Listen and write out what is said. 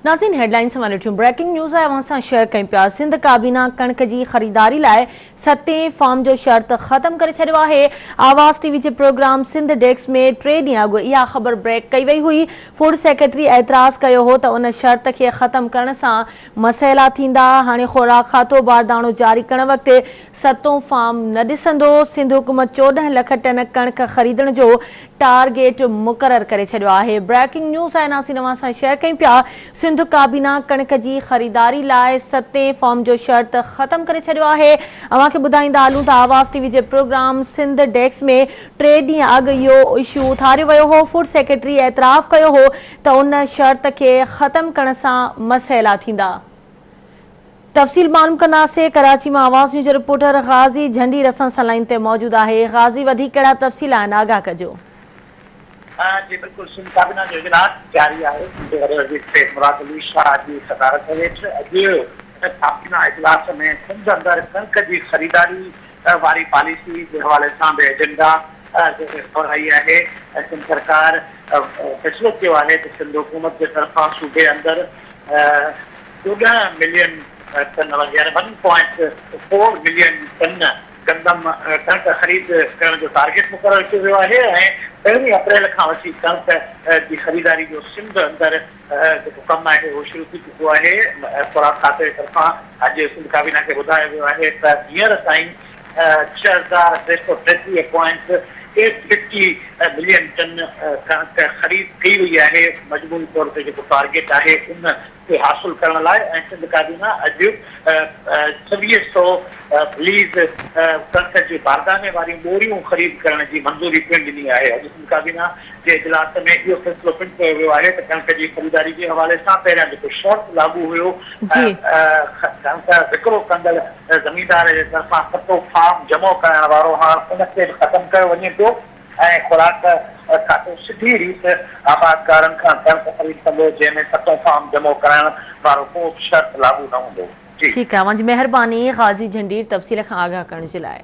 ناظرين هيڊلائنس اوهان ڏٺيون بريڪنگ نيوز آهي اوهان سان شيئر ڪيون پيا سنڌ ڪابينا ڪڻڪ جي خريداري لاء ستين فارم جو شرط ختم ڪري ڇڏيو آهي آواز ٽي وي جي پروگرام سنڌ ڊيسڪ ۾ ٽي ڏينهن اڳ اها خبر بريڪ ڪئي وئي هئي فوڊ سيڪريٽري اعتراض ڪيو هو ته ان شرط کي ختم ڪرڻ سان مسئلا ٿيندا هاڻي خوراڪ کاتو بارداڻو جاري ڪرڻ وقت ستون فارم نه ڏسندو، سنڌ حڪومت 14 لک ٽن ڪڻڪ خريدڻ جو ٽارگيٽ مقرر ڪري ڇڏيو آهي. بريڪنگ نيوز آهي ناظرين اوهان سان شيئر ڪيون پيا سنڌ ڪابينا ڪڻڪ جي خريداري لاء ستين فارم جو شرط ختم ڪري ڇڏيو آهي اوهان کي ٻڌائيندا هلون ته آواز ٽي وي جي پروگرام سنڌ ڊيسڪ ۾ ٽي ڏينهن اڳ اهو اشو اٿاريو ويو هو فوڊ سيڪريٽري اعتراف ڪيو هو ته ان شرط کي ختم ڪرڻ سان مسئلا ٿيندا. تفصيل معلوم ڪنداسين، ڪراچي مان آواز نيوز جو رپورٽر غازي جهنڊي رسن سان لائين تي موجود آهي، غازي وڌيڪ ڪهڙا تفصيل آهن آگاهه ڪجو. جي بلڪل سنڌ ڪابينا جو اجلاس جاري آهي، سنڌ جي وڏي وزير سيد مراد علي شاهه جي صدارت هيٺ اڄ ڪابينا اجلاس ۾ سنڌ اندر ڪڻڪ جي خريداري واري پاليسي جي حوالي سان به ايجنڊا دهرائي آهي، سنڌ سرڪار فيصلو ڪيو آهي ته سنڌ حڪومت جي طرفان صوبي اندر 14 ملين ٽن يعني ون پوائنٽ فور ملين ٽن گندم ڪڻڪ خريد ڪرڻ جو ٽارگيٽ مقرر ڪيو ويو آهي ۽ پهرين اپريل کان وٺي ڪڻڪ جي خريداري جو سنڌ اندر جيڪو ڪم آهي اهو شروع ٿي چڪو آهي. خوراڪ کاتي جي طرفان اڄ سنڌ ڪابينا کي ٻڌايو ويو آهي ته هينئر تائين 6333 پوائنٽ ايٽ ففٽي ملين ٽن ڪڻڪ خريد ڪئي وئي آهي، مجموعي طور تي جيڪو ٽارگيٽ آهي ان کي حاصل ڪرڻ لاء ۽ سنڌ ڪابينا اڄ 2600 پليز ڪڻڪ جي بارداني واريون ٻوريون خريد ڪرڻ جي منظوري پڻ ڏني آهي. اڄ سنڌ ڪابينا جي اجلاس ۾ اهو فيصلو پڻ ڪيو ويو آهي ته ڪڻڪ جي خريداري جي حوالي سان پهريان جيڪو شرط لاڳو هيو ڪڻڪ وڪرو ڪندڙ زميندار جي طرفان پٽو فارم جمع ڪرائڻ وارو هاڻ ان کي به ختم ڪيو وڃي پيو ۽ خوراڪ کاتو سڌي ريت آبادگارن کان ڪڻڪ خريد ڪندو جنهن ۾ پٽو فارم جمع ڪرائڻ وارو ڪو به شرط لاڳو نه هوندو. جي. ٺيڪ آهي اوهان جي مهرباني غازي جهنڊير تفصيل کان آگاهه ڪرڻ جي لاء.